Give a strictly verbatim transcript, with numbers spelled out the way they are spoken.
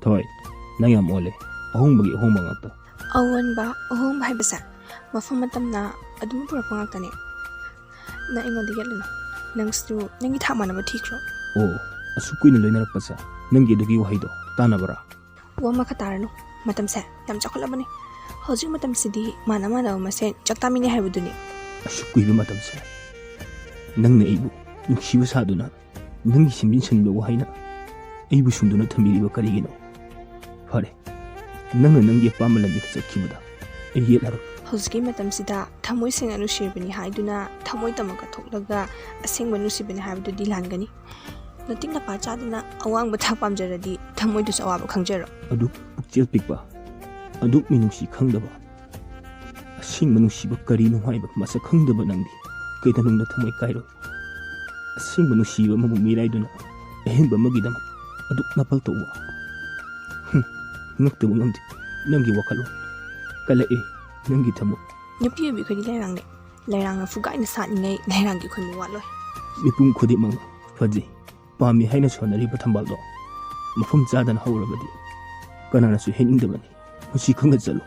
ꯍꯣꯏ, ꯅꯪ ꯌꯥꯝ ꯑꯣꯜꯂꯦ꯫ ꯑꯍꯣꯡꯕꯒꯤ ꯑꯍꯣꯡꯕ ꯉꯥꯛꯇ꯫ ꯑꯑꯣꯟꯕ ꯑꯍꯣꯡꯕ ꯍꯥꯏꯕꯁꯦ ꯃꯐꯝ ꯃꯇꯝꯅ ꯑꯗꯨꯝ ꯄꯨꯔꯛꯄ ꯉꯥꯛꯇꯅꯦ꯫ ꯅꯪ ꯑꯩꯉꯣꯟꯗ ꯌꯦꯠꯂꯨꯅꯨ꯫ ꯅꯪꯁꯨ ꯅꯪꯒꯤ ꯊꯥꯛ ꯃꯥꯟꯅꯕ ꯊꯤꯈ꯭ꯔꯣ꯫ ꯑꯣ, ꯑꯁꯨꯛ ꯀꯨꯏꯅ ꯂꯣꯏꯅꯔꯛꯄꯁꯦ ꯅꯪꯒꯤ ꯑꯗꯨꯒꯤ ꯋꯥꯍꯩꯗꯣ ꯇꯥꯟꯅꯕ꯭ꯔꯥ? ꯋꯥ ꯃꯈꯥ ꯇꯥꯔꯅꯨ꯫ ꯃꯇꯝꯁꯦ ꯌꯥꯝ ꯆꯥꯎꯈꯠꯂꯕꯅꯤ꯫ ꯍꯧꯖꯤꯛ ꯃꯇꯝꯁꯤꯗꯤ ꯃꯥꯟꯅ ꯃꯥꯟꯅꯕ ꯃꯁꯦꯟ ꯆꯥꯛ ꯇꯥꯃꯤꯟꯅꯩ ꯍꯥꯏꯕꯗꯨꯅꯤ꯫ ꯑꯁꯨꯛ ꯀꯨꯏꯕ ꯃꯇꯝꯁꯦ ꯅꯪꯅ ꯑꯩꯕꯨ ꯅꯨꯡꯁꯤꯕ ꯁꯥꯗꯨꯅ ꯅꯪꯒꯤ ꯁꯤꯟꯕꯤꯟ ꯁꯤꯟꯕ ꯋꯥꯍꯩꯅ ꯑꯩꯕꯨ ꯁꯨꯝꯗꯨꯅ ꯊꯝꯕꯤꯔꯤꯕ ꯀꯔꯤꯒꯤꯅꯣ? ꯐꯔꯦ, ꯅꯪꯅ ꯅꯪꯒꯤ ꯑꯄꯥꯝꯕ ꯂꯝꯕꯤꯗ ꯆꯠꯈꯤꯕꯗ ꯑꯩ ꯌꯦꯠꯂꯔꯣꯏ꯫ ꯍꯧꯖꯤꯛꯀꯤ ꯃꯇꯝꯁꯤꯗ ꯊꯃꯣꯏ ꯁꯦꯡꯅ ꯅꯨꯡꯁꯤꯔꯕꯅꯤ ꯍꯥꯏꯗꯨꯅ ꯊꯃꯣꯏ ꯇꯝꯃꯒ ꯊꯣꯛꯂꯒ ꯑꯁꯦꯡꯕ ꯅꯨꯡꯁꯤꯕꯅꯤ ꯍꯥꯏꯕꯗꯨꯗꯤ ꯂꯥꯟꯒꯅꯤ꯫ ꯅꯇꯤꯛ ꯅꯄꯥ ꯆꯥꯗꯅ ꯑꯋꯥꯡꯕ ꯊꯥꯛ ꯄꯥꯝꯖꯔꯗꯤ ꯊꯃꯣꯏꯗꯨꯁꯨ ꯑꯋꯥꯕ ꯈꯪꯖꯔꯣ꯫ ꯑꯗꯨꯛ ꯄꯨꯛꯆꯦꯜ ꯄꯤꯛꯄ, ꯑꯗꯨꯛ ꯃꯤꯅꯨꯡꯁꯤ ꯈꯪꯗꯕ, ꯑꯁꯦꯡꯕ ꯅꯨꯡꯁꯤꯕ ꯀꯔꯤꯅꯣ ꯍꯥꯏꯕ ꯃꯁꯛ ꯈꯪꯗꯕ ꯅꯪꯗꯤ ꯀꯩꯗꯧꯅꯨꯡꯗ ꯊꯃꯣꯏ ꯀꯥꯏꯔꯣꯏ꯫ ꯑꯁꯦꯡꯕ ꯅꯨꯡꯁꯤꯕ ꯑꯃꯕꯨ ꯃꯤꯔꯥꯏꯗꯨꯅ ꯑꯍꯦꯟꯕ ꯑꯃꯒꯤꯗꯃꯛ ꯑꯗꯨꯛ ꯅꯥꯄꯜ ꯇꯧꯕ꯫ ꯍꯨꯝ, ꯉꯛꯇꯕ ꯉꯝꯗꯦ ꯅꯪꯒꯤ ꯋꯥꯈꯜꯂꯣꯟ꯫ ꯀꯜꯂꯛꯑꯦ ꯅꯪꯒꯤ ꯊꯃꯣꯏ꯫ ꯅꯨꯄꯤ ꯑꯣꯏꯕꯤ ꯑꯩꯈꯣꯏꯗꯤ ꯂꯩꯔꯥꯡꯅꯦ꯫ ꯂꯩꯔꯥꯡꯅ ꯐꯨꯒꯥꯏꯅ ꯁꯥꯠꯅꯤꯡꯉꯩ ꯂꯩꯔꯥꯡꯒꯤ ꯑꯩꯈꯣꯏ ꯃꯋꯥ ꯂꯣꯏ꯫ ꯃꯤꯄꯨꯝ ꯈꯨꯗꯤꯡꯃꯛꯅ ꯐꯖꯩ, ꯄꯥꯝꯃꯤ ꯍꯥꯏꯅ ꯁꯣꯟꯅꯔꯤꯕ ꯊꯝꯕꯥꯜꯗꯣ ꯃꯐꯝ ꯆꯥꯗꯅ ꯍꯧꯔꯕꯗꯤ ꯀꯅꯥꯅꯁꯨ ꯍꯦꯛꯅꯤꯡꯗꯕꯅꯤ꯫ ꯃꯁꯤ ꯈꯪꯅ ꯆꯠꯂꯨ꯫